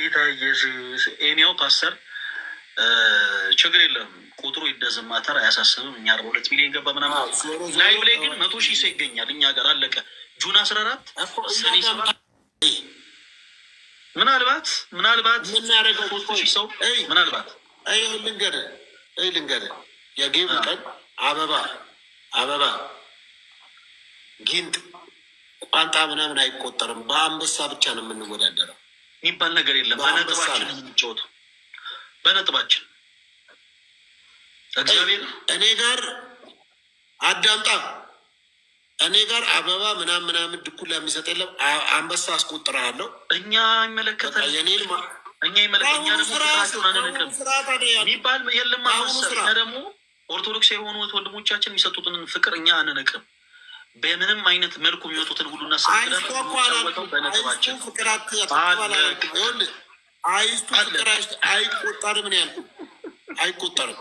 ጌታ ኢየሱስ። Anyhow ፓስተር፣ ችግር የለም፣ ቁጥሩ it doesn't matter፣ አያሳስብም። እኛ 42 ሚሊዮን ገባ ምናምን፣ ዞሮ ዞሮ live ላይ ግን 100,000 ሰው ይገኛል እኛ ጋር፣ አለቀ። June 14 እኮ እኛ ሰኔ ጋር 7 ምናልባት የምናደርገው 3,000 ሰው እይ ምናልባት አይ ልንገርህ፣ አይ ልንገርህ፣ የ game ቀን አበባ አበባ ጊንጥ ቋንጣ ምናምን አይቆጠርም። በአንበሳ ብቻ ነው የምንወዳደረው። የሚባል ነገር የለም። በአንበሳ በነጥባችን ነው። ነው የምንጫወተው፣ በነጥባችን እግዚአብሔር እኔ ጋር አዳምጣ። እኔ ጋር አበባ ምናምን ምናምን ድኩላ የሚሰጥ የለም። አንበሳ አስቆጥርሃለሁ። እኛ በቃ ይመለከታል የኔን እኛ ይመለከ እኛ ከአሁኑ ደግሞ ስራ ፍቅራቸውን ከአሁኑ አንንቅም ስራ ታዲያ ያልኩህ የሚባል የለም። ከአሁኑ ፓስተር ስራ እኛ ደግሞ ኦርቶዶክስ የሆኑት ወንድሞቻችን የሚሰጡትን ፍቅር እኛ አንንቅም። በምንም አይነት መልኩ የሚወጡትን ሁሉ እናስተናግዳለን። አይስቱ እኮ የምንጫወተው አላልኩም። አይስቱ በነጥባችን ነው። ፍቅር አትቀበል አለቀ። አላልኩም። ይኸውልህ አይስቱ ፍቅር አለቀ። አይቆጠርም ነው ያልኩህ። አይቆጠርም፣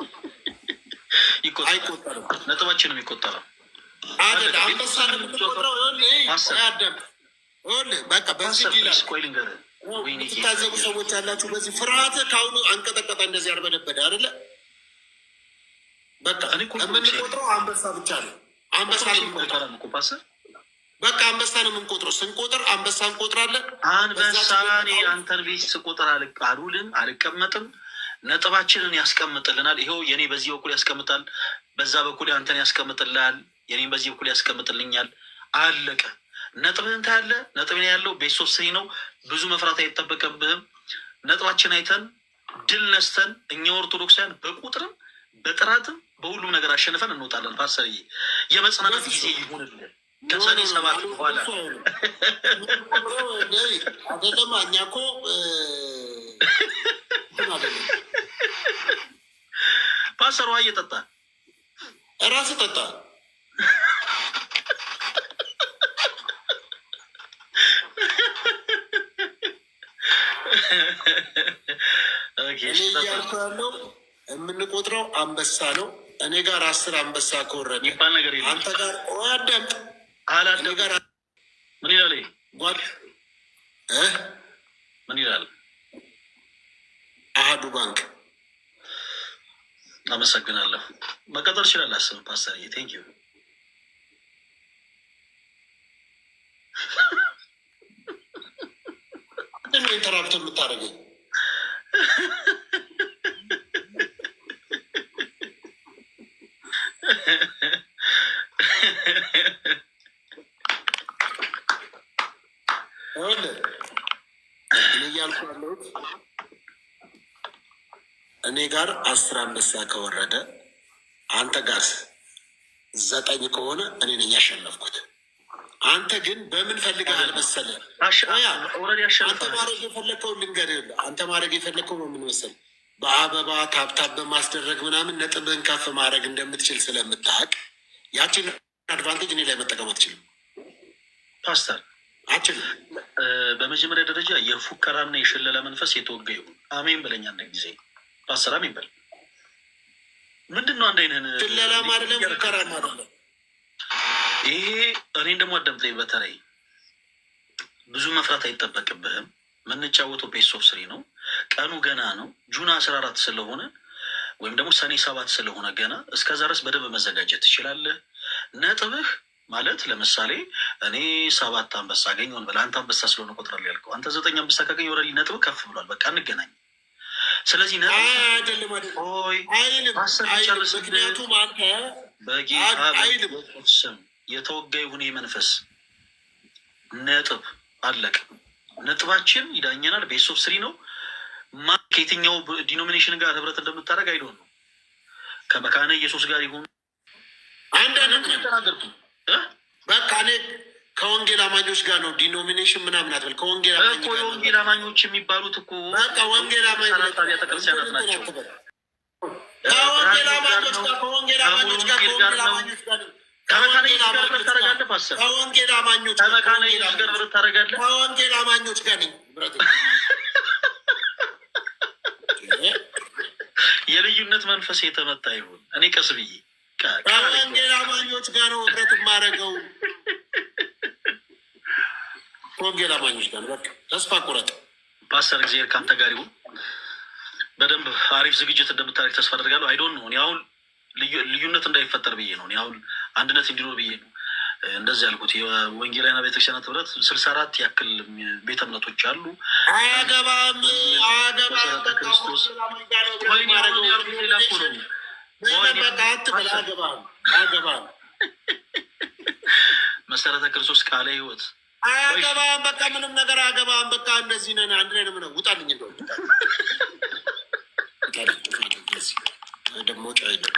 ይቆጠራል። አይቆጠርም። ነጥባችንም ይቆጠራል። አይደል አለቀ። አንበሳ ነው የምንቆጥረው። ይኸውልህ ፓስተር ቆይ አዳምጥ። ይኸውልህ በቃ በዚህ ፓስተር deal please አለ። ቆይ ልንገርህ። ወይኔ ጌታ የምትታዘቡ ኢየሱስ። ሰዎች ያላችሁ በዚህ ፍርሃት ከአሁኑ አንቀጠቀጠ፣ እንደዚህ ያርበደበደ አይደለ? በቃ እኔ እኮ ኦርቶዶክስ ነኝ። የምንቆጥረው አንበሳ ብቻ ነው። አንበሳ ነው ኦርቶዶክስ የምንቆጥረው። ይቆጠራል እኮ ፓስተር። በቃ አንበሳ ነው የምንቆጥረው። ስንቆጥር አንበሳ እንቆጥራለን። አንበሳ በዛች እኔ አንተን ቤት ስቆጥር አልውልም፣ አልቀመጥም። ነጥባችንን ያስቀምጥልናል። ይኸው የኔ በዚህ በኩል ያስቀምጣል፣ በዛ በኩል አንተን ያስቀምጥልሃል፣ የኔም በዚህ በኩል ያስቀምጥልኛል። አለቀ። ነጥብህን ታያለህ። ነጥብን ያለው best of three ነው። ብዙ መፍራት አይጠበቅብህም። ነጥባችን አይተን ድል ነስተን እኛ ኦርቶዶክሳውያን በቁጥርም በጥራትም በሁሉም ነገር አሸንፈን እንወጣለን። ፓስተርዬ፣ የመጽናናት ጊዜ ይሁንልን ከሰኔ 7 በኋላ። አይደለም፣ እኛ እኮ እንትን አይደለም። ፓስተር፣ ውሃ እየጠጣ እራስህ ጠጣ። Okay፣ እኔ እሺ፣ ጠጣ። እያልኩ ያለው የምንቆጥረው አንበሳ ነው። እኔ ጋር 10 አንበሳ ከወረደ የሚባል ነገር የለም። አንተ ጋር፣ ቆይ አዳምጥ። እኔ አላዳምጥም። ጋር ምን ይላል ይሄ? ጓድ እ ምን ይላል? አሃዱ ባንክ። አመሰግናለሁ። መቀጠል ይችላል። አስብ ፓስተር፣ thank you። ምንድን ነው interrupt የምታደርገኝ? ይኸውልህ እኔ እያልኩ ያለሁት እኔ ጋር 10 አንበሳ ከወረደ አንተ ጋር 9 ከሆነ እኔ ነኝ ያሸነፍኩት። አንተ ግን በምን ፈልገሃል መሰለህ? ቆያ already አንተ አሸንፈናል። ማድረግ የፈለግከውን ልንገርህ። ይኸውልህ አንተ ማድረግ የፈለግከው በምን መሰለህ? በአበባ tap tap በማስደረግ ምናምን ነጥብህን ከፍ ማድረግ እንደምትችል ስለምታውቅ ያችን advantage እኔ ላይ መጠቀም አትችልም፣ ፓስተር አትችልም። በመጀመሪያ ደረጃ የፉከራና የሽለላ መንፈስ የተወጋ ይሁን። አሜን በለኝ አንድ ጊዜ ፓስተር፣ አሜን በል። ምንድን ነው አንድ አይነህን ሽለላም አይደለም ፉከራም አይደለም። ይሄ እኔን ደግሞ አዳምጠኝ። በተለይ ብዙ መፍራት አይጠበቅብህም። የምንጫወተው best of three ነው። ቀኑ ገና ነው። June 14 ስለሆነ ወይም ደግሞ ሰኔ 7 ስለሆነ ገና እስከዛ ድረስ በደንብ መዘጋጀት ትችላለህ። ነጥብህ ማለት ለምሳሌ እኔ ሰባት አንበሳ አገኘሁ እንበል። አንተ አንበሳ ስለሆነ ቆጥራለሁ ያልከው፣ አንተ 9 አንበሳ ካገኘህ already ነጥብ ከፍ ብሏል። በቃ እንገናኝ። ስለዚህ ነጥብ አይደለም አይደለም፣ ቆይ አይልም ፓስተር አይልም። ጨርስልህ። ምክንያቱም አንተ በጌታ አይልም። በኢየሱስ ስም የተወጋ ይሁን ይህ መንፈስ። ነጥብ አለቀ። ነጥባችን ይዳኘናል። Best of three ነው። ከየትኛው denomination ጋር ህብረት እንደምታደርግ I don't know፣ ከመካነ ኢየሱስ ጋር ይሁን አንድ አይነት ነው። ተናገርኩ እ? በቃ እኔ ከወንጌል አማኞች ጋር ነው። Denomination ምናምን አትበል። ከወንጌል አማኝ እኮ ጋር ነው። የወንጌል አማኞች የሚባሉት እኮ በቃ ወንጌል አማኝ ቅዱሳን አብያተ ክርስቲያናት ናቸው። አትበል። ከወንጌል አማኞች ጋር፣ ከወንጌል አማኞች ጋር፣ ከሙሉ ወንጌል ጋር ከወንጌል ነው። አማኞች ጋር ነው። ከመካነ ከወንጌል ኢየሱስ ጋር ህብረት አማኞች ጋር፣ ታደርጋለህ ፓስተር? ከወንጌል አማኞች ጋር፣ ከመካነ ከወንጌል ኢየሱስ ጋር አማኞች ህብረት ታደርጋለህ? ከወንጌል አማኞች ጋር ነኝ። ህብረት የልዩነት መንፈስ የተመታ ይሁን። እኔ ቀስ ብዬ ከወንጌል አማኞች ጋር ነው ህብረት የማደርገው። ከወንጌል አማኞች ጋር ነው። በቃ ተስፋ ቁረጥ። ፓስተር እግዚአብሔር ከአንተ ጋር ይሁን። በደንብ አሪፍ ዝግጅት እንደምታደርግ ተስፋ አደርጋለሁ። I don't know፣ እኔ አሁን ልዩነት እንዳይፈጠር ብዬ ነው። እኔ አሁን አንድነት እንዲኖር ብዬ ነው እንደዚህ ያልኩት። የወንጌላውያን ቤተክርስቲያናት ህብረት 64 ያክል ቤተ እምነቶች አሉ። አያገባም፣ አያገባም። መሰረተ በቃ ክርስቶስ ጋር ነው ቆይ እኔ አሁን ማድረገው። ያልኩት ሌላ እኮ ነው። ቆይ እኔ በቃ አትበል። አያገባም፣ አያገባም፣ መሰረተ ክርስቶስ፣ ቃለ ሕይወት አያገባም። በቃ ምንም ነገር አያገባም። በቃ እንደዚህ ነን፣ አንድ ላይ ነው የምነው። ውጣልኝ፣ እንደው ውጣልኝ፣ ውጣልኝ። እንደዚህ ደግሞ ጫ የለም።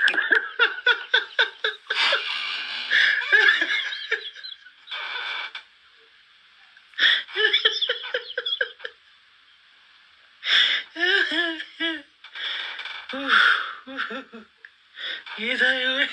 ጌታ ሆይ፣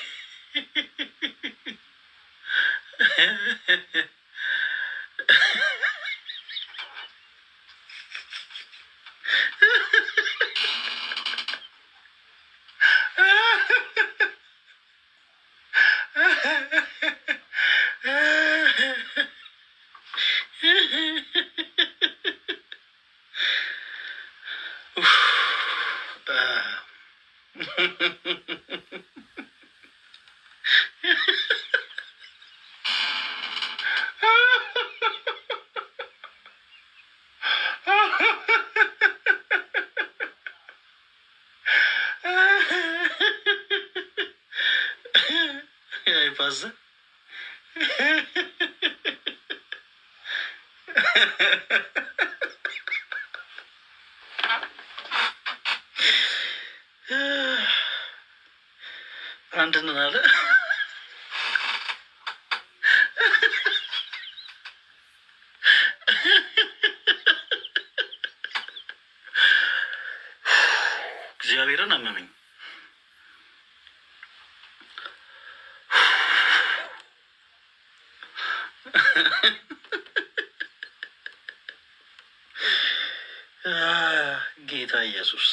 አይ ፓስተር፣ አንድ ነን አለ። እግዚአብሔርን አመመኝ። ጌታ ኢየሱስ፣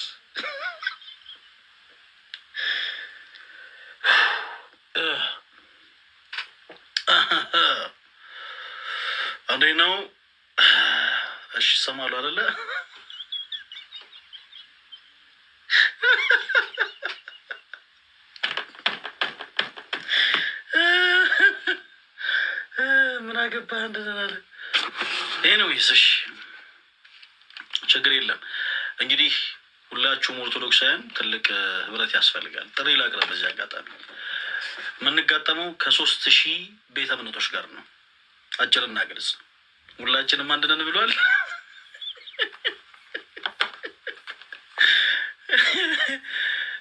እንዴት ነው? እሺ ይሰማሉ አይደለ? ምን አገባህ እንደሆነ አለ። Anyways፣ እሺ ችግር የለም። እንግዲህ ሁላችሁም ኦርቶዶክሳውያን ትልቅ ህብረት ያስፈልጋል። ጥሪ ላቅርብ በዚህ አጋጣሚ። የምንጋጠመው ከ3000 ቤተ እምነቶች ጋር ነው። አጭርና ግልጽ። ሁላችንም አንድ ነን ብሏል።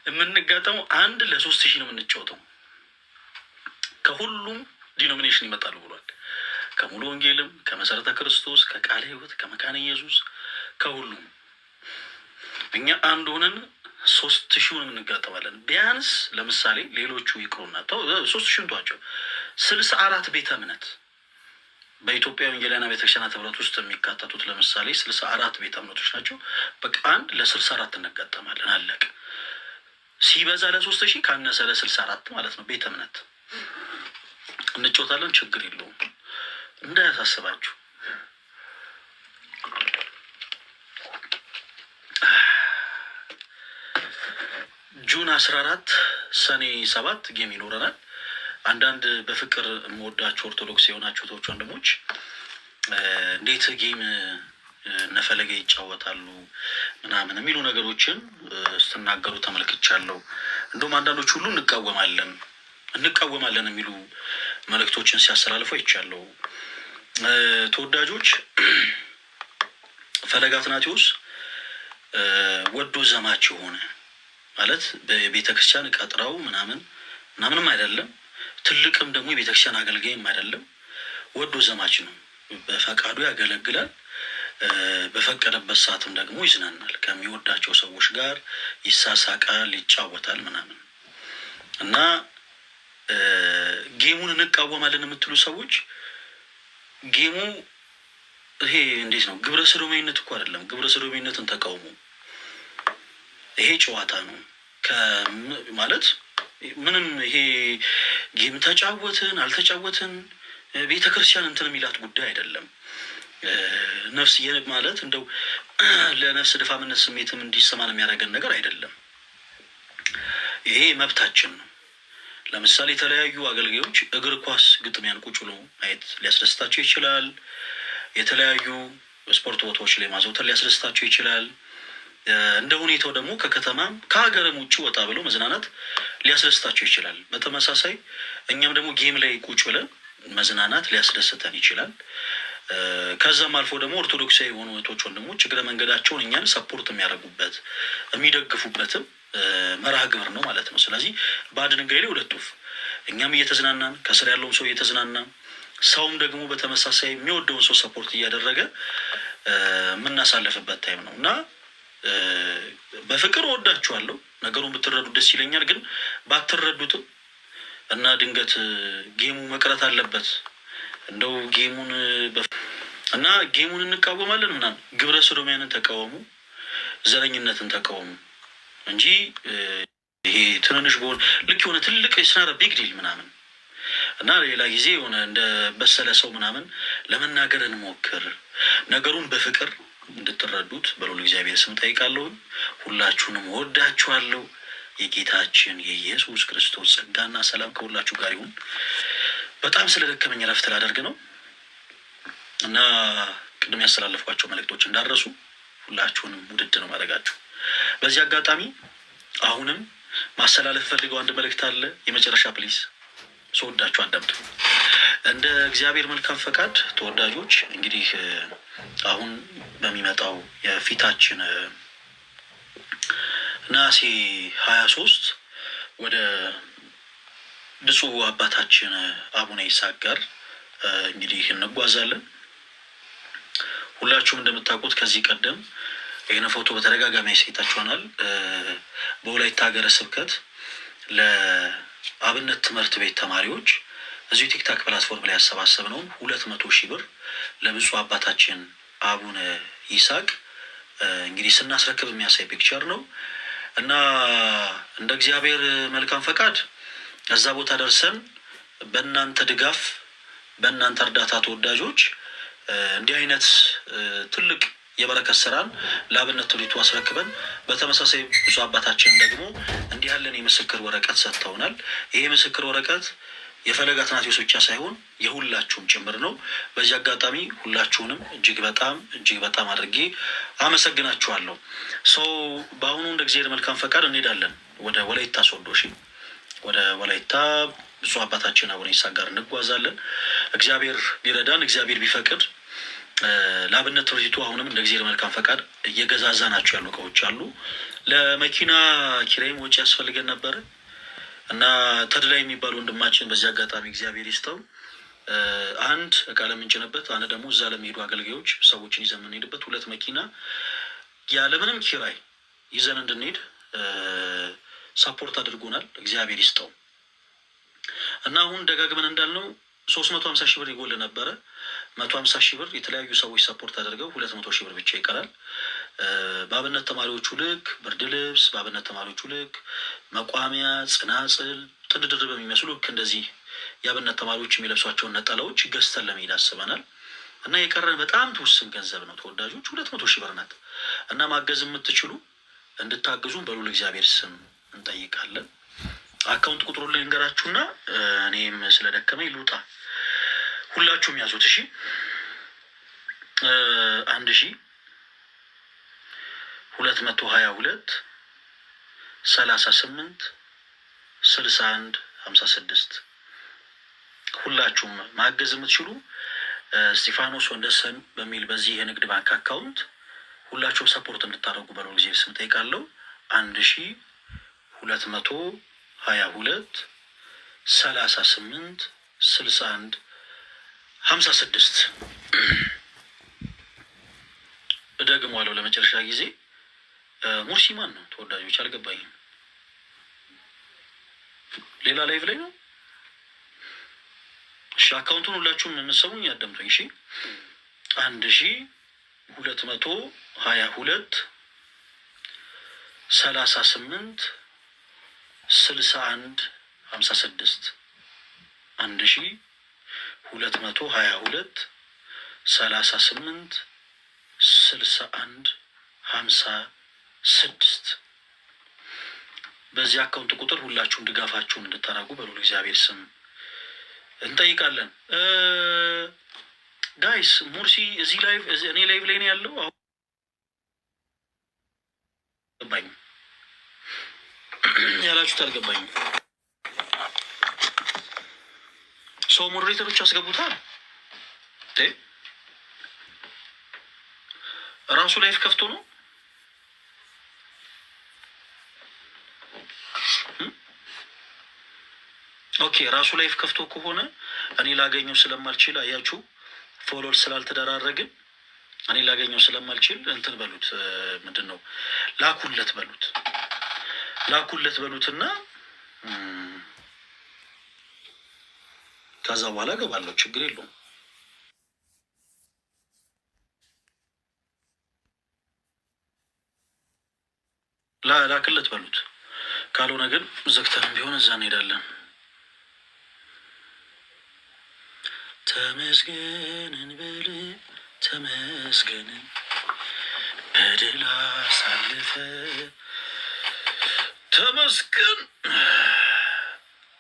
የምንጋጠመው 1 ለ3000 ነው የምንጫወተው። ከሁሉም denomination ይመጣሉ ብሏል። ከሙሉ ወንጌልም፣ ከመሰረተ ክርስቶስ፣ ከቃለ ሕይወት፣ ከመካነ ኢየሱስ፣ ከሁሉም እኛ አንድ ሆነን 3000ውን እንጋጠማለን። ቢያንስ ለምሳሌ ሌሎቹ ይቅሩና 3000ን ተዋቸው፣ 64 ቤተ እምነት በኢትዮጵያ ወንጌላውያን ቤተክርስቲያናት ህብረት ውስጥ የሚካተቱት ለምሳሌ 64 ቤተ እምነቶች ናቸው። በቃ 1 ለ64 እንጋጠማለን። አለቀ። ሲበዛ ለ3000፣ ካነሰ ለ64 ማለት ነው። ቤተ እምነት እንጫወታለን። ችግር የለውም፣ እንዳያሳስባችሁ። June 14 ሰኔ 7 game ይኖረናል። አንዳንድ በፍቅር የምወዳቸው ኦርቶዶክስ የሆናችሁ እህቶች ወንድሞች፣ እንዴት game እነፈለገ ይጫወታሉ ምናምን የሚሉ ነገሮችን ስትናገሩ ተመልክቻለሁ። እንደውም አንዳንዶች ሁሉ እንቃወማለን እንቃወማለን የሚሉ መልእክቶችን ሲያስተላልፉ አይቻለሁ። ተወዳጆች፣ ፈለገ አትናቴዎስ ወዶ ዘማች የሆነ ማለት በቤተ ክርስቲያን ቀጥረው ምናምን ምናምንም አይደለም። ትልቅም ደግሞ የቤተክርስቲያን አገልጋይም አይደለም። ወዶ ዘማች ነው። በፈቃዱ ያገለግላል። በፈቀደበት ሰዓትም ደግሞ ይዝናናል። ከሚወዳቸው ሰዎች ጋር ይሳሳቃል፣ ይጫወታል ምናምን። እና game ኡን እንቃወማለን የምትሉ ሰዎች game ኡ ይሄ እንዴት ነው? ግብረ ሰዶሜነት እኮ አይደለም። ግብረ ሰዶሜነትን ተቃውሞ፣ ይሄ ጨዋታ ነው ማለት ምንም ይሄ game ተጫወትን አልተጫወትን ቤተ ክርስቲያን እንትን የሚላት ጉዳይ አይደለም። ነፍስ ማለት እንደው ለነፍስ ድፋምነት ስሜትም እንዲሰማን የሚያደርገን ነገር አይደለም። ይሄ መብታችን ነው። ለምሳሌ የተለያዩ አገልጋዮች እግር ኳስ ግጥሚያን ቁጭ ብሎ ማየት ሊያስደስታቸው ይችላል። የተለያዩ ስፖርት ቦታዎች ላይ ማዘውተር ሊያስደስታቸው ይችላል። እንደ ሁኔታው ደግሞ ከከተማም ከሀገርም ውጭ ወጣ ብለው መዝናናት ሊያስደስታቸው ይችላል። በተመሳሳይ እኛም ደግሞ game ላይ ቁጭ ብለን መዝናናት ሊያስደስተን ይችላል። ከዛም አልፎ ደግሞ ኦርቶዶክሳዊ የሆኑ እህቶች ወንድሞች እግረ መንገዳቸውን እኛን support የሚያደርጉበት የሚደግፉበትም መርሃ ግብር ነው ማለት ነው። ስለዚህ በአንድ ድንጋይ ላይ ሁለት ወፍ፣ እኛም እየተዝናናን ከስር ያለውም ሰው እየተዝናና ሰውም ደግሞ በተመሳሳይ የሚወደውን ሰው support እያደረገ የምናሳልፍበት time ነው እና በፍቅር እወዳችኋለሁ። ነገሩን ብትረዱ ደስ ይለኛል። ግን ባትረዱትም እና ድንገት game ኡ መቅረት አለበት እንደው game ኡን እና game ኡን እንቃወማለን ምናምን፣ ግብረ ሰዶሚያንን ተቃወሙ፣ ዘረኝነትን ተቃወሙ እንጂ ይሄ ትንንሽ በሆን ልክ የሆነ ትልቅ it's not a big deal ምናምን እና ሌላ ጊዜ የሆነ እንደ በሰለ ሰው ምናምን ለመናገር እንሞክር። ነገሩን በፍቅር እንድትረዱት በልዑል እግዚአብሔር ስም ጠይቃለሁ። ሁላችሁንም ወዳችኋለሁ። የጌታችን የኢየሱስ ክርስቶስ ጸጋና ሰላም ከሁላችሁ ጋር ይሁን። በጣም ስለደከመኝ ረፍት ላደርግ ነው እና ቅድም ያስተላለፍኳቸው መልእክቶች እንዳረሱ ሁላችሁንም ውድድ ነው ማድረጋችሁ። በዚህ አጋጣሚ አሁንም ማስተላለፍ ፈልገው አንድ መልእክት አለ። የመጨረሻ please ስወዳችሁ አዳምጡ። እንደ እግዚአብሔር መልካም ፈቃድ ተወዳጆች፣ እንግዲህ አሁን በሚመጣው የፊታችን ነሐሴ 23 ወደ ብፁዕ አባታችን አቡነ ይስሐቅ ጋር እንግዲህ እንጓዛለን። ሁላችሁም እንደምታውቁት ከዚህ ቀደም ይህን ፎቶ በተደጋጋሚ አሳይታችኋናል። በወላይታ ሀገረ ስብከት ለአብነት ትምህርት ቤት ተማሪዎች እዚሁ TikTok platform ላይ ያሰባሰብነውን 200,000 ብር ለብፁዕ አባታችን አቡነ ይስሐቅ እንግዲህ ስናስረክብ የሚያሳይ picture ነው እና እንደ እግዚአብሔር መልካም ፈቃድ እዛ ቦታ ደርሰን በእናንተ ድጋፍ በእናንተ እርዳታ ተወዳጆች እንዲህ አይነት ትልቅ የበረከት ስራን ለአብነት ትምህርቱ አስረክበን በተመሳሳይ ብፁዕ አባታችን ደግሞ እንዲህ ያለን የምስክር ወረቀት ሰጥተውናል። ይሄ የምስክር ወረቀት የፈለገ አትናቴዎስ ብቻ ሳይሆን የሁላችሁም ጭምር ነው። በዚህ አጋጣሚ ሁላችሁንም እጅግ በጣም እጅግ በጣም አድርጌ አመሰግናችኋለሁ። ሰው በአሁኑ እንደ እግዚአብሔር መልካም ፈቃድ እንሄዳለን ወደ ወላይታ ሶዶ፣ እሺ፣ ወደ ወላይታ ብፁዕ አባታችን አቡነ ይስሐቅ ጋር እንጓዛለን። እግዚአብሔር ቢረዳን፣ እግዚአብሔር ቢፈቅድ ለአብነት ትምህርት ቤቱ አሁንም እንደ እግዚአብሔር መልካም ፈቃድ እየገዛዛ ናቸው ያሉ እቃዎች አሉ። ለመኪና ኪራይም ወጪ ያስፈልገን ነበረ እና ተድላ የሚባል ወንድማችን በዚህ አጋጣሚ እግዚአብሔር ይስጠው፣ አንድ እቃ ለምንጭንበት፣ አንድ ደግሞ እዛ ለሚሄዱ አገልጋዮች ሰዎችን ይዘን የምንሄድበት ሁለት መኪና ያለምንም ኪራይ ይዘን እንድንሄድ support አድርጎናል። እግዚአብሔር ይስጠው እና አሁን ደጋግመን እንዳልነው 350,000 ብር ይጎል ነበረ። 150,000 ብር የተለያዩ ሰዎች support አድርገው 200,000 ብር ብቻ ይቀራል። በአብነት ተማሪዎቹ ልክ ብርድ ልብስ፣ በአብነት ተማሪዎቹ ልክ መቋሚያ፣ ጽናጽል፣ ጥንድ ድርብ የሚመስሉ ልክ እንደዚህ የአብነት ተማሪዎች የሚለብሷቸውን ነጠላዎች ገዝተን ለመሄድ አስበናል። እና የቀረን በጣም ትውስን ገንዘብ ነው ተወዳጆች፣ 200,000 ብር ናት። እና ማገዝ የምትችሉ እንድታግዙን በልዑል እግዚአብሔር ስም እንጠይቃለን። Account ቁጥሩን ልንገራችሁና እኔም ስለደከመኝ ልውጣ። ሁላችሁም ያዙት እሺ። 1222 38 61 56። ሁላችሁም ማገዝ የምትችሉ እስጢፋኖስ ወንደሰን በሚል በዚህ የንግድ ባንክ account ሁላችሁም support እንድታደርጉ በልዑል እግዚአብሔር ስም ጠይቃለሁ። 1222 38 61 56። እደግመዋለሁ ለመጨረሻ ጊዜ። ሙርሲ ማን ነው ተወዳጆች? አልገባኝም። ሌላ live ላይ ነው። እሺ account ኡን ሁላችሁም የምትሰሙኝ አዳምጡኝ። እሺ፣ 1222 38 61 56፣ 1222 38 61 56። በዚህ account ቁጥር ሁላችሁም ድጋፋችሁን እንድታደርጉ በልዑል እግዚአብሔር ስም እንጠይቃለን። Guys፣ ሙርሲ እዚህ live፣ እኔ live ላይ ነው ያለው። አሁን አልገባኝም ያላችሁት አልገባኝም። ሰው moderator ኦች አስገቡታል። ራሱ live ከፍቶ ነው። Okay፣ ራሱ live ከፍቶ ከሆነ እኔ ላገኘው ስለማልችል፣ አያችሁ፣ follow ስላልተደራረግን እኔ ላገኘው ስለማልችል እንትን በሉት፣ ምንድን ነው፣ ላኩለት በሉት፣ ላኩለት በሉትና ከዛ በኋላ እገባለሁ። ችግር የለውም። ላክለት በሉት። ካልሆነ ግን ዘግተንም ቢሆን እዛ እንሄዳለን። ተመስገን እንበል፣ ተመስገን፣ በድል አሳልፈ ተመስገን።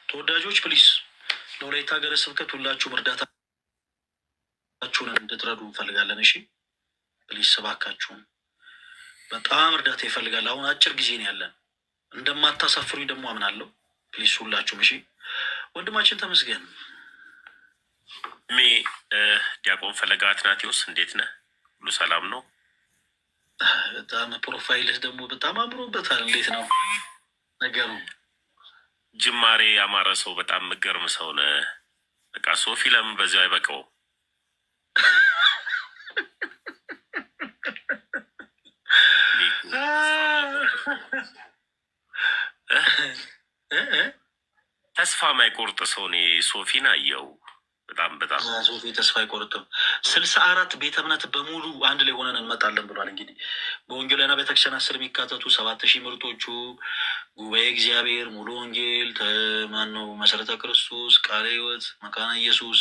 ተወዳጆች፣ please ለወላይታ ሀገረ ስብከት ሁላችሁም እርዳታችሁን እንድትረዱ እንፈልጋለን። እሺ please እባካችሁን፣ በጣም እርዳታ ይፈልጋል። አሁን አጭር ጊዜ ነው ያለን። እንደማታሳፍሩኝ ደግሞ አምናለሁ። Please ሁላችሁም። እሺ ወንድማችን ተመስገን። ሜ ዲያቆን ፈለገ አትናቴዎስ፣ እንዴት ነህ? ሁሉ ሰላም ነው? በጣም profile ህ ደግሞ በጣም አምሮበታል። እንዴት ነው ነገሩ? ጅማሬ ያማረ ሰው፣ በጣም ምገርም ሰው ነህ። በቃ ሶፊ ለምን በዚያው አይበቃውም? እኔ እኮ ተስፋ የማይቆርጥ ሰው እኔ ሶፊን አየው። በጣም በጣም። ሶፊ ተስፋ አይቆርጥም። 64 ቤተ እምነት በሙሉ አንድ ላይ ሆነን እንመጣለን ብሏል። እንግዲህ በወንጌላውያን ቤተክርስቲያን ስር የሚካተቱ 7000 ምርጦቹ፣ ጉባኤ እግዚአብሔር፣ ሙሉ ወንጌል፣ ማነው፣ መሰረተ ክርስቶስ፣ ቃለ ሕይወት፣ መካነ ኢየሱስ፣